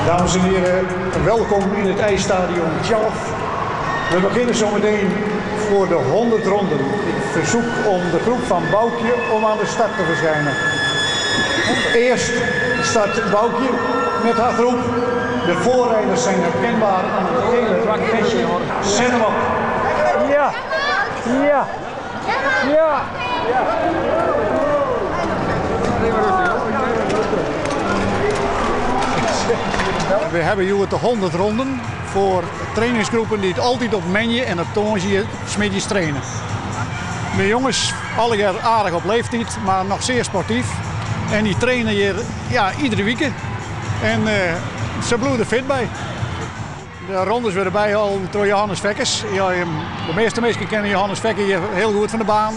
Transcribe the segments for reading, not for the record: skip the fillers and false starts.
Dames en heren, welkom in het ijsstadion Thialf. We beginnen zometeen voor de 100 ronden. Ik verzoek om de groep van Boukje om aan de start te verschijnen. Eerst start Boukje met haar groep. De voorrijders zijn herkenbaar aan het gele vestje. Zet hem op. Ja, ja, ja. We hebben hier de 100 ronden voor trainingsgroepen die het altijd op Menje en op Tongie smiddags trainen. De jongens, alle jaar aardig op leeftijd, maar nog zeer sportief. En die trainen hier, ja, iedere week. En ze bloeden fit bij. De rondes werden bijgehouden door Johannes Vekkers. Ja, de meeste mensen kennen Johannes Vekker hier heel goed van de baan.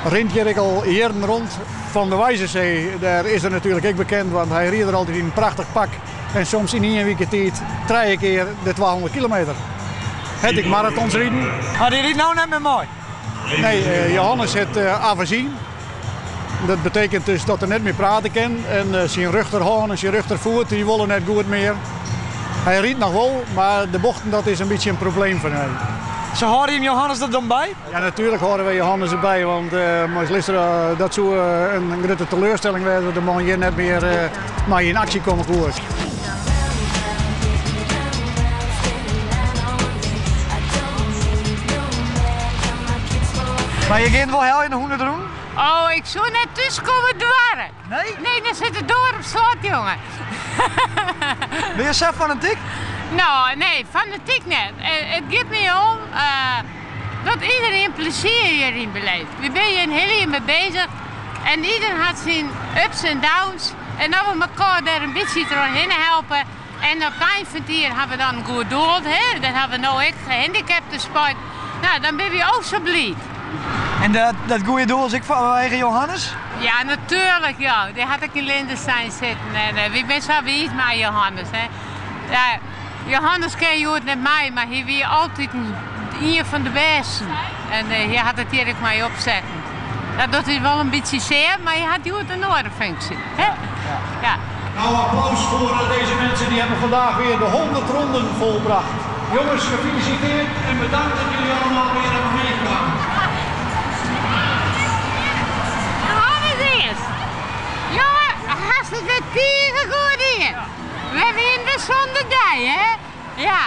Rint hier al jaren rond. Van de Wijzenzee, daar is er natuurlijk ook bekend, want hij reed er altijd in een prachtig pak. En soms in één week tijd 3 keer de 200 kilometer. Het ik marathons rijden. Maar die rijdt nou net meer mooi? Nee, Johannes heeft afasie. Dat betekent dus dat hij net meer praten kan. En zijn rechterhand en zijn rechtervoet, die willen net goed meer. Hij rijdt nog wel, maar de bochten, dat is een beetje een probleem voor hem. Ze horen hem Johannes er dan bij? Ja, natuurlijk horen we Johannes erbij, want maar luister, dat zou een grote teleurstelling werden dat de man hier net meer maar in actie komen goed. Maar je gaat wel heel in de 100 ronden? Oh, ik zou net tussen komen dwaren. Nee? Nee, dan zit het door op slot, jongen. Ben je zelf fanatiek? Nou, nee, fanatiek net. Het gaat me om dat iedereen plezier hierin beleeft. We zijn hier een hele jaar mee bezig en iedereen had zijn ups en downs. En dat we elkaar daar een beetje doorheen helpen. En op het eind van het jaar hebben we dan een goed doel, hè? Dat hebben we nou ook gehandicapten sport. Nou, dan ben je ook zo blij. En dat goede doel is ik vanwege Johannes? Ja, natuurlijk, ja. Die had ik in Lindestein zitten. En wie ben zo wies met Johannes, hè? Ja, Johannes ken je het net mij, maar hij was altijd een van de besten. En hij had het hier ook mij opzetten. Dat doet hij wel een beetje zeer, maar hij had hier een andere functie. Hè? Ja. Ja. Nou, applaus voor deze mensen die hebben vandaag weer de 100 ronden volbracht. Jongens, gefeliciteerd en bedankt dat jullie allemaal weer hebben meegedaan. Johannes eerst. Jongen, hartstikke met tegen goed hier. We hebben in de zonder dij, hè? Ja.